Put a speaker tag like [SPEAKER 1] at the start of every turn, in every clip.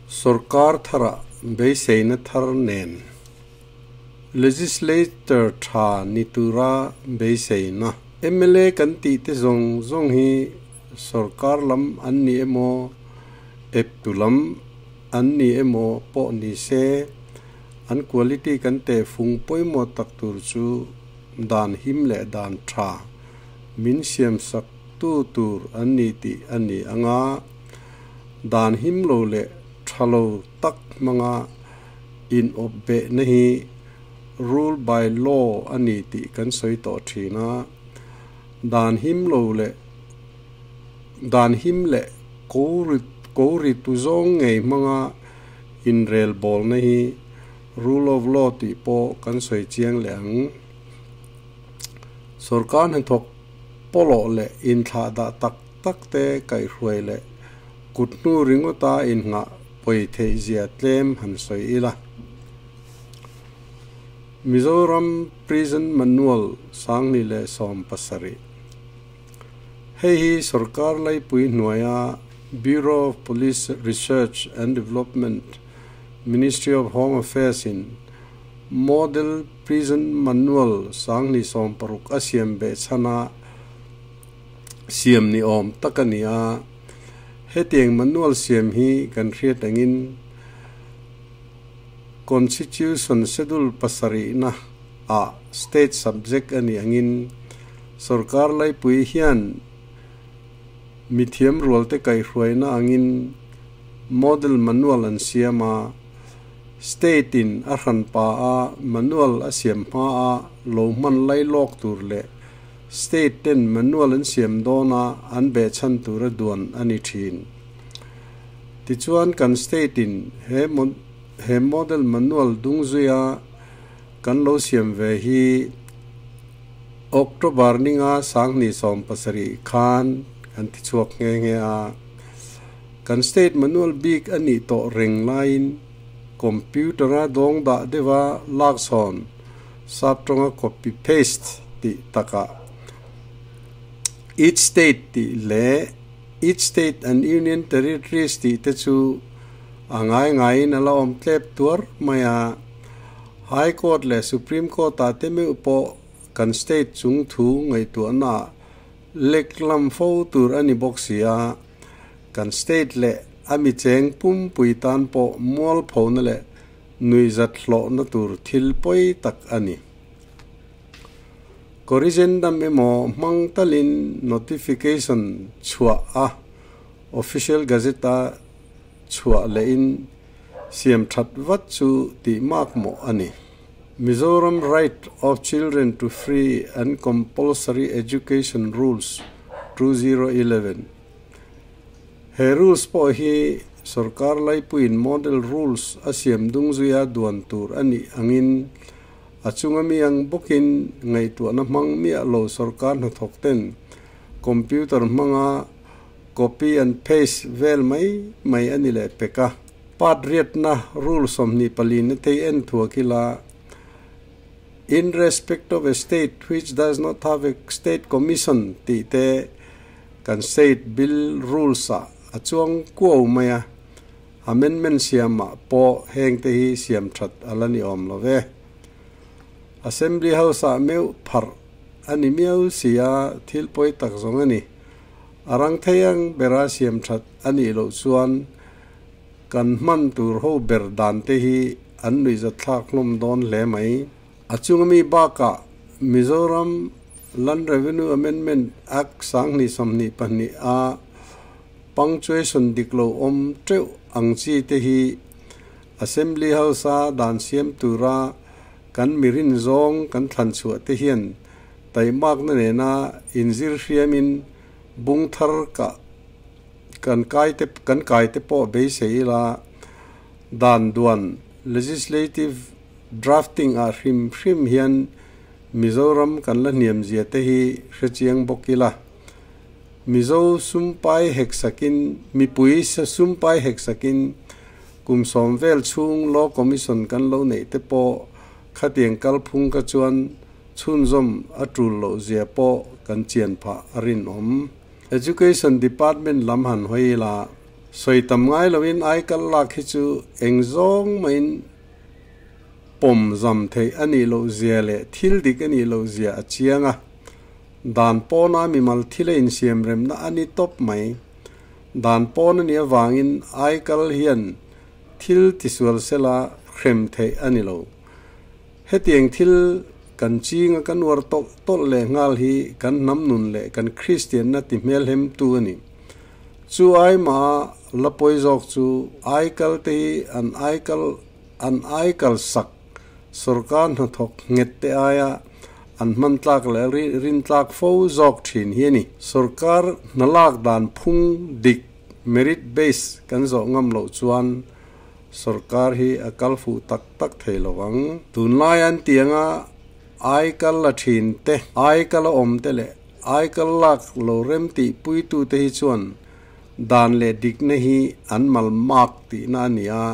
[SPEAKER 1] Sorkar tharah beiseina thar nen Legislator tha ni tura beiseina. Mla kan tih te zawng zawng hi sorkar lam an ni emaw, eptu lam an ni emaw pawh ni se, an quality kan tehfung pawimawh tak tur chu dan him leh dan tha min siamsak tu tur an ni tih a ni ang a, dan him lo leh tha lo tak hmanga inawp behna hi rule by law a ni tih kan sawi tawh thin a, dan him lo leh dan him leh ko ko ri tu zawng ngei hmanga inrel bawlna hi rule of law tih pawh kan sawi chiang leh ang. Sorkar hnathawk pawlawh leh inthlah dah tak tak te kaihhruai leh kut hnu ringawta inngah pawi theih zia tlem han sawi ila. Mizoram Prison Manual 2017. Hei hi sorkar laipui hnuaia Bureau of Police Research and Development, Ministry of Home Affairs in Model Prison Manual 2016 a siam beh chhana siam ni awm tak a ni a. Hetiang manual siam hi kan hriat angin Constitution Schedule pasarihna ah State Subject a nih angin sorkar laipui hian mithiam rualte kaihhruaina angin Model Manual an siam a. State in a hranpa a manual a siam hma a lo hman lai lawk tur leh State ten manual an siam dawn a an behchhan tur a duan a ni thin. Tichuan kan State in he he model manual dung zui a kan lo siam ve hi October ninga 2017 khan kan tichhuak nghe nghe a. Kan State manual bik a nih tawh reng laiin computer-a dawng dah deuha lak chhawn sap tawnga copy paste tih takah each state tih leh each state and union territories tih te chu a ngai ngaiin a la awm tlep tuar mai a. High Court leh Supreme Court-ah te meuh pawh kan state chung thu ngaihtuahnaah lek lam fo tur a ni bawk si a. Kan state leh a mi cheng pumpui tan pawh mualphona leh nuihzat hlawhna tur thil pawi tak a ni. Corrigendum emaw hmang talin notification chhuah a official gazette-a chhuah lehin siam that vat chu tih mak mawh a ni. Mizoram Right of Children to Free and Compulsory Education Rules 2011. He rules pawh hi sorkar laipuiin model rules a siam dung zuia duan tur a nih angin a chunga mi ang bawkin ngaihtuahna hmang miah lo sorkar hnathawk ten computer hmanga copy and paste vel mai mai a ni leh pek a. Part riatna rule 24 na thei en thuak ila, In respect of a state which does not have a state commission tih te kan state bill rules ah a chuang kuau mai a, amendment siamah pawh heng te hi siam that a la ni awm lo ve. Assembly House ah meuh pharh a ni miau si a, thil pawi tak zawng a ni. A rang thei ang bera siam that a nih loh chuan kan hman tur ho ber dan te hi an nuihzatthlak hlawm dawn hle mai. A chunga mi bakah Mizoram Land Revenue Amendment Act 2022 a punctuation dik lo awm teuh ang chi te hi Assembly House a dan siam tura kan mirin zawng kan thlan chhuah te hian taimakna nena inzir hriamin bung thar ka kan kai te kan kai te pawh beisei ila dan duan legislative drafting ah hrim hrim hian Mizoram kan la hniam zia te hi hrechiang bawk ila. Mizo sumpai hek sakin mipui sumpai hek sakin kum sawm vel chhung Law Commission kan lo neih te pawh khatiang kalphung kha chuan chhunzawm a tul loh zia pawh kan chian phah a rinawm. Education Department lam han hawi ila, Sawi tam ngai loin aikal lak hi chu eng zawng mahin pawm zam theih a nih loh zia leh thil dik a nih loh zia a chiang a. Dan pawna mimal thil a insiam remna a ni tawp mai. Dan pawn a nih avangin aikal hian thil tisual sela hrem theih a ni lo. Hetiang thil kan chinga kan uar tawlh tawlh leh nghal hi kan hnam nun leh kan Kristianna ti hmelhemtu a ni. Chu aima la pawi zawk chu aikal te hi an aikal an aikal sak sorkar hnathawk nghet te aia an hman tlak leh rin tlak fo zawk thin hi a ni. Sorkar hnalak dan phung dik, merit base, kan zawh ngam loh chuan sorkar hi a kal fuh tak tak thei lo ang. Tunlai an tianga aikal la thin te, aikal a awm te leh Aikal lak lo rem tih puitute hi chuan dan leh dikna hi an mal mak tihna a ni a,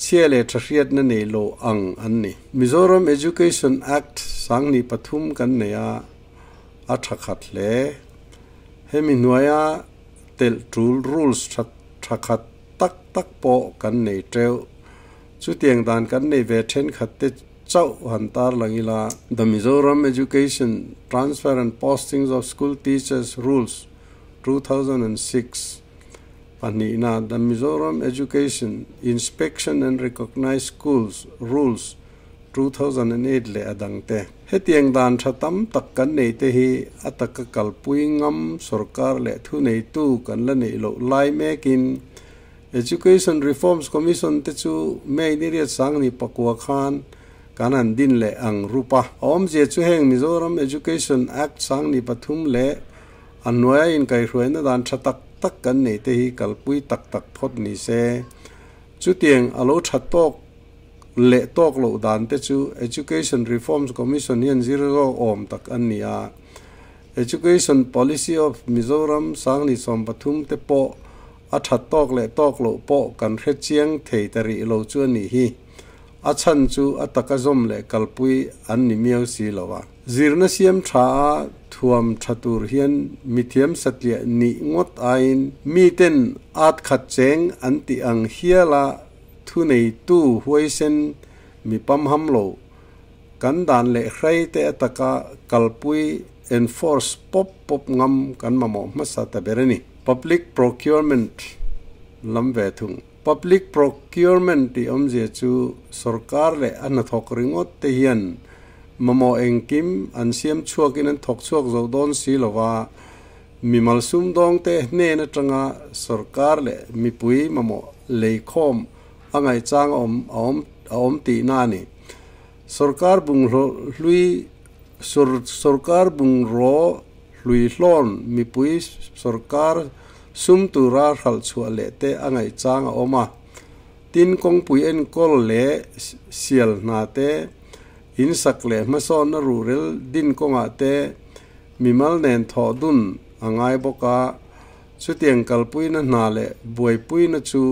[SPEAKER 1] chhia leh tha hriatna nei lo ang an ni. Mizoram Education Act 2003 kan nei a, a tha khat hle. Hemi hnuaia telh tul rules tha tha khat tak tak pawh kan nei teuh. Chutiang dan kan nei ve thenkhat te chauh han tar lang ila. The Mizoram Education Transfer and Postings of School Teachers Rules, 2006 Pahnihna, The Mizoram Education Inspection and Recognised Schools Rules, 2008 leh a dangte. Hetiang dan tha tam tak kan nei te hi a taka kalpui ngam sorkar leh thuneitu kan la neih loh lai mekin Education Reforms Commission te chu May ni riat sang ni pakua khan kan han din leh ang rup a. A awmzia chu heng Mizoram Education Act 2003 leh a hnuaia inkaihhruaina dan tha tak tak kan neih te hi kalpui tak tak phawt ni se. Chutiang a lo tha tawk leh tawk loh dan te chu Education Reforms Commission hian zir zawk awm tak an ni a. Education Policy of Mizoram 2013 te pawh a that tawk leh tawk loh pawh kan hre chiang thei ta rih lo chu a nih hi. A chhan chu a taka zawm leh kalpui an ni miau si lo a. Zirna siam tha a thuam tha tur hian mithiam satliah nih ngawt aiin miten at khat cheng an tih ang hiala thuneitu huaisen mi pamham lo kan dan leh hrei te a taka kalpui enforce pawp pawp ngam kan mamawh hmasa ta ber a ni. Public procurement lam ve thung. Public procurement tih awmzia chu sorkar leh a hnathawk ringawt te hian mamawh engkim an siam chhuakin an thawk chhuak zo dawn si lova, mimal sumdawng te hnen atanga sorkar leh mipui mamawh leikhawm a ngaihchang a awm a awm a awm tihna a ni. Sorkar bunghlo hlui sor sorkar bungraw hlui hlawn mipui sorkar sum tura hralh chhuah leh te a ngaihchang a awm a. Tin, kawngpui enkawl leh sial hna te, insak leh hmasawnna ruhrel din kawngah te mimal nen thawh dun a ngai bawk a. Chutiang kalpuina hna leh buaipuina chu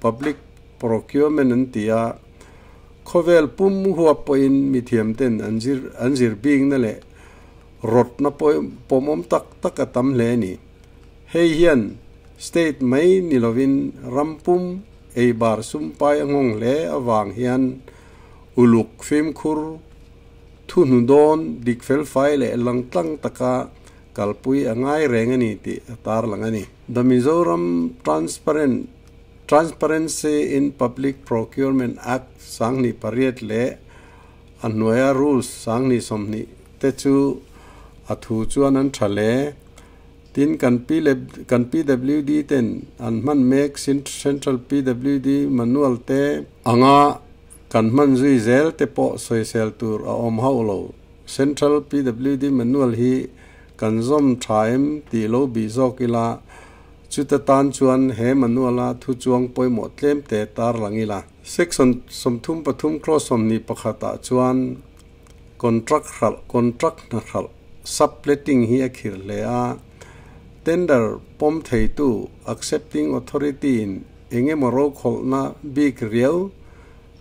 [SPEAKER 1] public procurement an ti a. Khawvel pum huap pawhin mithiamten an zir an zir bikna leh rawtna pawmawm tak tak a tam hle a ni. Hei hian state mai ni lovin ram pum ei bar sumpai a nghawng hle avang hian uluk fimkhur thuhnu dawn dik felfai leh langtlang taka kalpui a ngai reng a ni tih a tarlang a ni. The Mizoram Transparent Transparency in Public Procurement Act 2008 leh a hnuaia Rules 2020 te chu a thu chuan an tha hle. Tin, kan kan PWD ten an hman mek Central PWD Manual te anga kan hman zui zel te pawh sawisel tur a awm hauh lo. Central PWD Manual hi kan zawm tha em tih lo bih zawk ila, Chuta tan chuan he manual-a thu chuang pawimawh tlem te tar lang ila. Section 33 clause 21 ah chuan contract hralh, contract hna hralh, subletting hi a khir hle a. Tender pawm theitu, accepting authority, in eng emaw rokhawlhna bik riau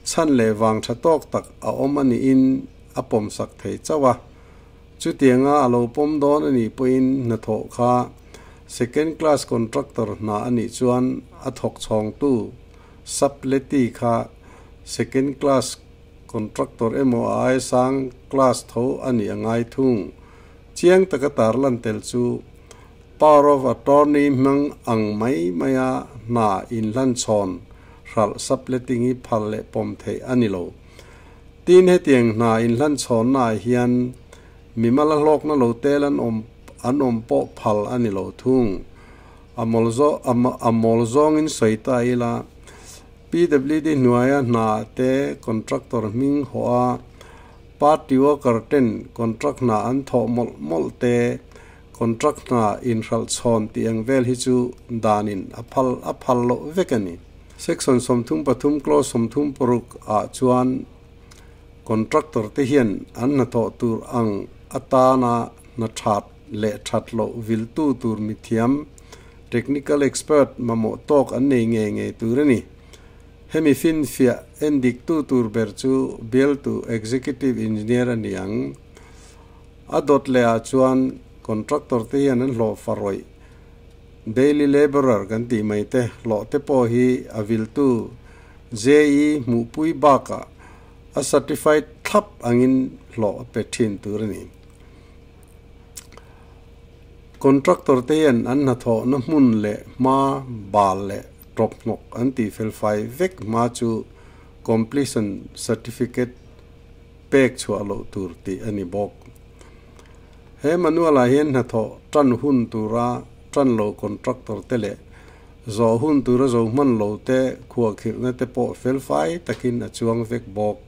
[SPEAKER 1] chhan leh vang tha tawk tak a awm a niin a pawmsak thei chauh a. Chutianga a lo pawm dawn a nih pawhin hnathawh kha Second class contractor hna a nih chuan a thawk chhawngtu subletee kha second class contractor emaw a ai sang class tho a nih a ngai thung. Chiang taka tarlan tel chu power of attorney hmang ang mai maia hna inhlan chhawn hralh subletting hi phal leh pawm theih a ni lo. Tin, hetiang hna inhlan chhawnnaah hian mimal a hlawkna lo tel an awm an awm pawh phal a ni lo thung. A mawl zawh a mawl zawngin sawi ta ila, PWD hnuaia hna te contractor hming hawh a, party worker ten contract hna an thawh mawlh mawlh te, contract hna inhralh chhawn tih ang vel hi chu danin a phal a phal loh vek a ni. Section 33 clause 36 ah chuan contractor te hian an hnathawh tur ang atana hna that leh that loh viltu tur mithiam, technical expert, mamawh tawk an nei ngei ngei tur a ni. Hemi finfiah endiktu tur ber chu bialtu executive engineer a ni ang. A dawt leh ah chuan contractor te hian an hlawh farawih, daily labourer kan tih mai te, hlawh te pawh hi a viltu JE hmuhpui bakah a certified thlap angin hlawh a pe thin tur a ni. Contractor te hian an hnathawhna hmun leh hma bal leh tawp hnawk an tih felfai vek hma chu completion certificate pek chhuah loh tur tih a ni bawk. He manual ah hian hnathawh tan hun tura tan lo contractor te leh zawh hun tura zo hman lo te khuahkhirhna te pawh felfai takin a chuang vek bawk.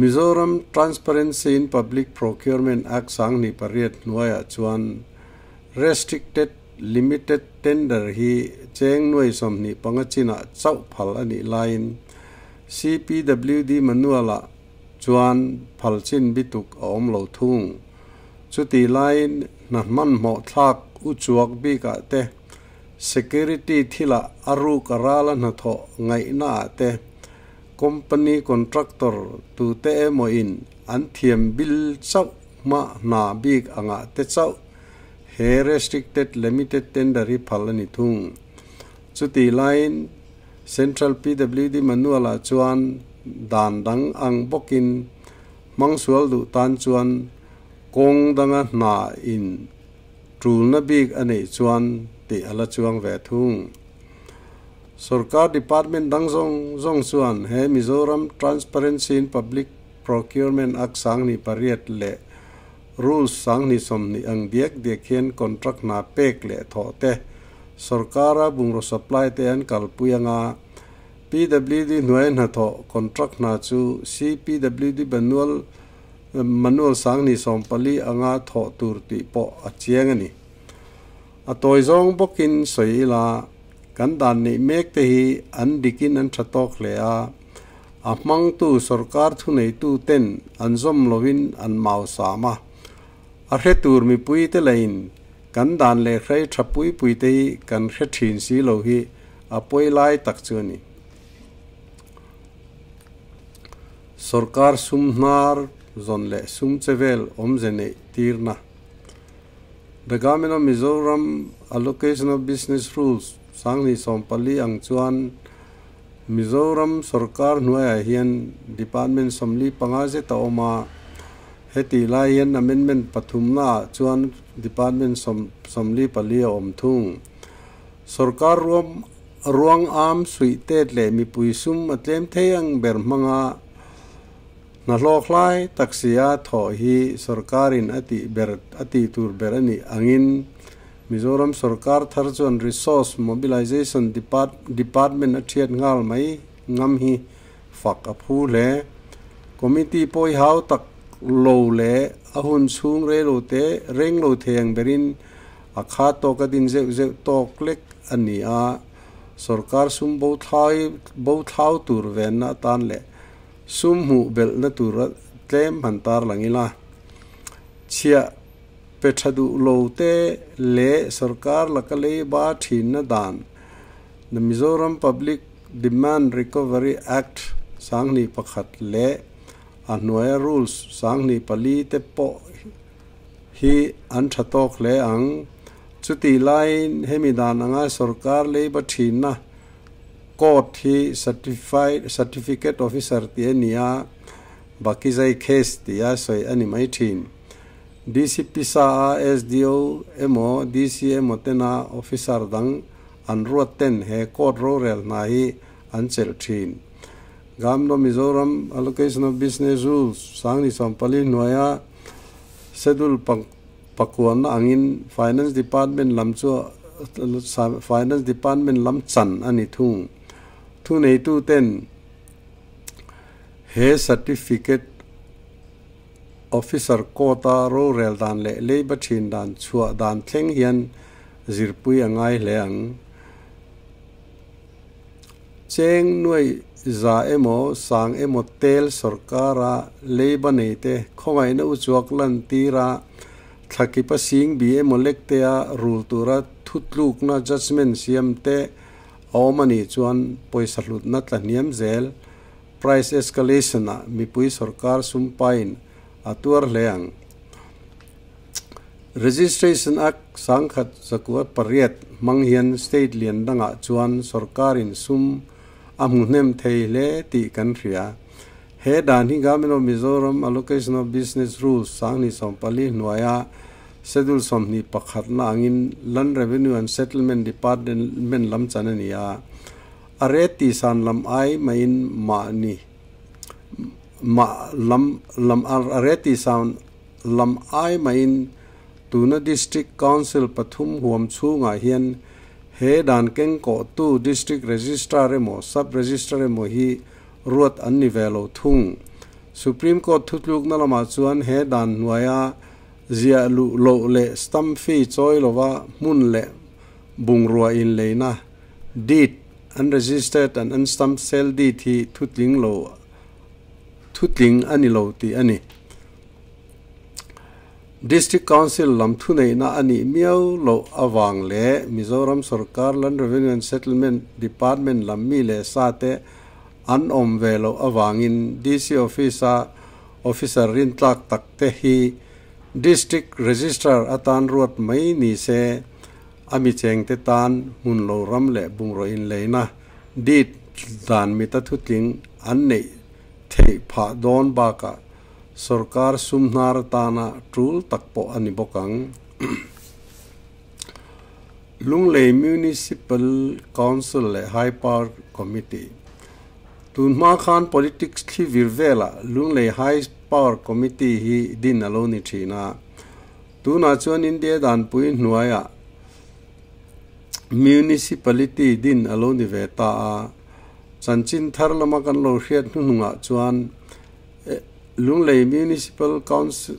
[SPEAKER 1] Mizoram Transparency in Public Procurement Act 2008 hnuaiah chuan Restricted Limited Tender hi cheng nuai 25 chinah chauh phal a nih laiin CPWD Manual-ah chuan phal chin bituk a awm lo thung. Chutih laiin hna hmanhmawh thlak u chuak bikah te, security thilah a ruk a rala hnathawh ngaihnaah te, Company contractor tute emaw in an thiam bil chauh hma hna bik angah te chauh he restricted limited tender hi phal a ni thung. Chutih laiin Central PWD manual ah chuan dan dang ang bawkin hmang sual duh tan chuan kawng danga hna in tulna bik a neih chuan tih a la chuang ve thung. Sorkar department dang zawng zawng chuan he Mizoram Transparency in Public Procurement Act 2008 leh Rules 2020 ang diak diak hian contract hna pek leh thawh te, sorkara bungraw supply te an kalpui anga PWD hnuaia hnathawh contract hna chu CPWD manual manual 2014 anga thawh tur tih pawh a chiang a ni. A tawi zawng bawkin sawi ila. Kan dan neih mek te hi an dikin an tha tawk hle a, a hmangtu sorkar thuneitu ten an zawm lovin an mau sam a. A hre tur mipui te lahin kan dan leh hrei tha pui pui te hi kan hre thin si lo hi a pawi lai tak chu a ni. Sorkar sum hnar zawn leh sum che vel awmze neih tirna. The Government of Mizoram Allocation of Business Rules 2014 ang chuan Mizoram sorkar hnuaiah hian Department 45 zet a awm a, hetih lai hian Amendment pathumnaah chuan Department 44 a awm thung. Sorkar ruam ruang am suih tet leh mipui sum a tlem thei ang ber hmanga Hna hlawk hlai tak sia thawh hi sorkarin a tih ber a tih tur ber a nih angin Mizoram sorkar thar chuan Resource Mobilization Department a thiat nghal mai ngam hi fak a phu hle. Committee pawi hau tak lo leh a hun chhung rei lo te reng lo thei ang berin a kha tawk a din zeuh zeuh tawk lek a ni a, sorkar sum bo thlai bo thlau tur venna atan leh Sum hmuh belhna tura tlem han tarlang ila, chhiah pe tha duh lo te leh sorkar laka leiba thinna dan The Mizoram Public Demand Recovery Act 2001 leh a hnuaia Rules 2004 te pawh hi an tha tawk hle ang. Chutih laiin hemi dan anga sorkar leiba thinna court hi certified certificate officer tih a ni a, Bakizai case tia sawi a ni mai thin. DC pisa a SDO emaw DC emaw tena officer dang an ruat ten he court rorel hna hi an chelh thin. Gamlo Mizoram Allocation of Business Rules 2014 hnuaia Schedule pakuanna angin Finance Department lam chu Finance Department lam chan a ni thung. Thuneitu ten he Certificate Officer Court-a rorel dan leh leiba thin dan chhuah dan thleng hian zirpui a ngai hle ang. Cheng nuai za emaw sang emaw tel sorkara leiba neite khawngaihna uchuak lantira thlakipa sing bi emaw lektea rul tura thutlukna judgement siam te a awm a nih chuan pawisa hlutna tla hniam zel price escalation ah mipui sorkar sumpain a tuar hle ang. Registration Act 1908 hmang hian state lian dangah chuan sorkarin sum a hmu hnem thei hle tih kan hria. He dan hi Government of Mizoram Allocation of Business Rules 2014 hnuaia Schedule 21 na angin Land Revenue and Settlement Department lam chan a ni a. A rate tihsan lam ai maiin mahni mah lam lam a rate tihsan lam ai maiin tuna District Council pathum huam chhungah hian he dan keng kawhtu District Registrar emaw Sub Registrar emaw hi ruat an ni ve lo thung. Supreme Court thutlukna lamah chuan he dan hnuaia ziah luh loh leh stamp fee chawi lova hmun leh bungrua inleina deed unregistered and unstamped sale deed hi thutling lo thutling a ni lo tih a ni. District Council lam thuneihna a nih miau loh avang leh Mizoram Sorkar Land Revenue and Settlement Department lam mi leh sa te an awm ve loh avangin DC Office-a officer rintlak tak te hi District Registrar atan ruat mai ni se a mi chengte tan hmun lo ram leh bungraw inleina deed dan mita thutling an neih theih phah dawn bakah sorkar sum hnar atana tul tak pawh a ni bawk ang. Lunglei Municipal Council leh High Power Committee Tun hma khan politics thli vir velah Lunglei High Power Committee hi din a lo ni thin a. Tunah chuan India danpui hnuaiah Municipality din a lo ni ve ta a. Chanchin thar lama kan lo hriat hnuhnungah chuan Lunglei Municipal Council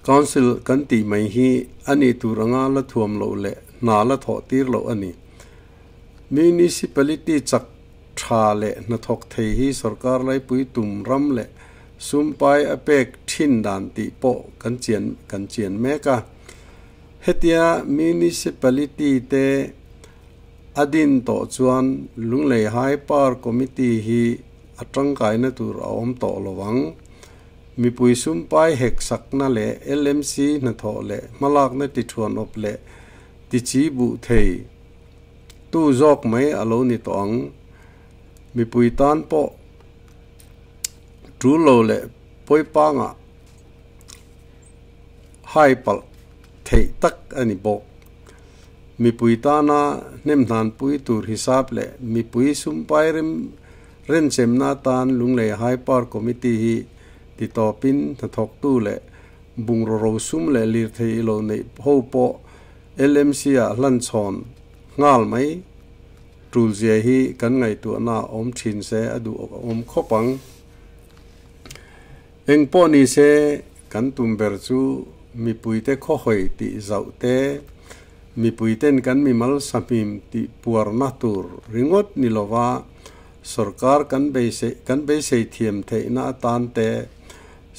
[SPEAKER 1] Council kan tih mai hi a nih tur anga la thuam loh leh hna la thawh tir loh a ni. Municipality chak tha leh hnathawk thei hi sorkar laipui tum ram leh sumpai a pek thin dan tih pawh kan chian kan chian mek a. Hetia Municipality te a din tawh chuan Lunglei High Power Committee hi a tangkaina tur a awm tawh lo ang. Mipui sumpai hek sakna leh LMC hnathawh leh hmalakna tithuan awp leh tichi buh thei tu zawk mai a lo ni tawh ang. Mipui tan pawh tul lo leh pawipangah hai palh theih tak a ni bawk. Mipui tana hnemhnanpui tur hisap leh mipui sumpai rem renchemna atan Lunglei High Power Committee hi titawpin hnathawktu leh bungraw rosum leh lirthei ilo neih ho pawh LMC-ah hlanchhawn nghal mai tulzia hi kan ngaihtuahna awm thin se a duh awm khawp ang. Eng pawh ni se kan tum ber chu mipuite khawhawi tih zauh te, mipuiten kan mimal sahmim tih puarna tur ringawt ni lova sorkar kan beisei kan beisei thiam theihna atan te,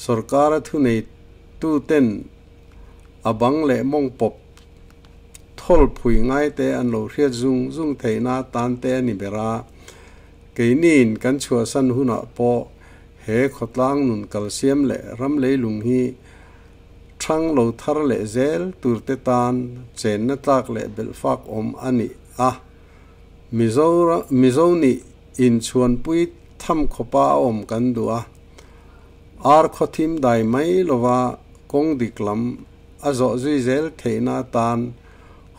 [SPEAKER 1] sorkara thuneituten a bang leh mawng pawp thawl phui ngai te an lo hriat zung zung theihna atan te a ni ber a. Keiniin kan chhuahsan hunah pawh He khawtlang nun kalsiam leh ram leilung hi thang lo thar leh zel turte tan chenna tlak leh belhfak awm a ni a. Mizo nih inchhuanpui tham khawpa a awm kan duh a. Ar khawthim dai mai lova kawng dik lam a zawh zui zel theihna atan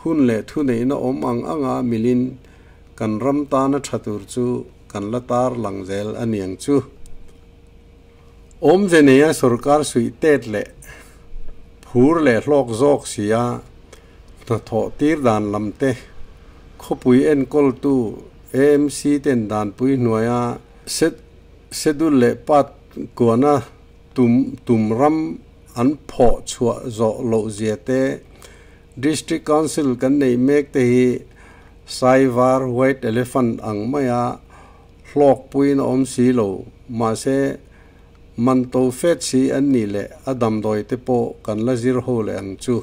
[SPEAKER 1] hun leh thuneihna awm ang anga milin kan ram tana tha tur chu kan la tar lang zel a niang chu. Awmze neia sorkar suih tet leh phur leh hlawk zawk sia hnathawh tir dan lam te, khawpui enkawltu AMC ten danpui hnuaia schedule leh part kuana tum tum ram an phawh chhuah zawh loh zia te, District Council kan neih mek te hi Saivar White Elephant ang maia hlawkpuiin a awm si lo, mahse man to fet si an nih leh a damdawi te pawh kan la zir ho leh ang chu.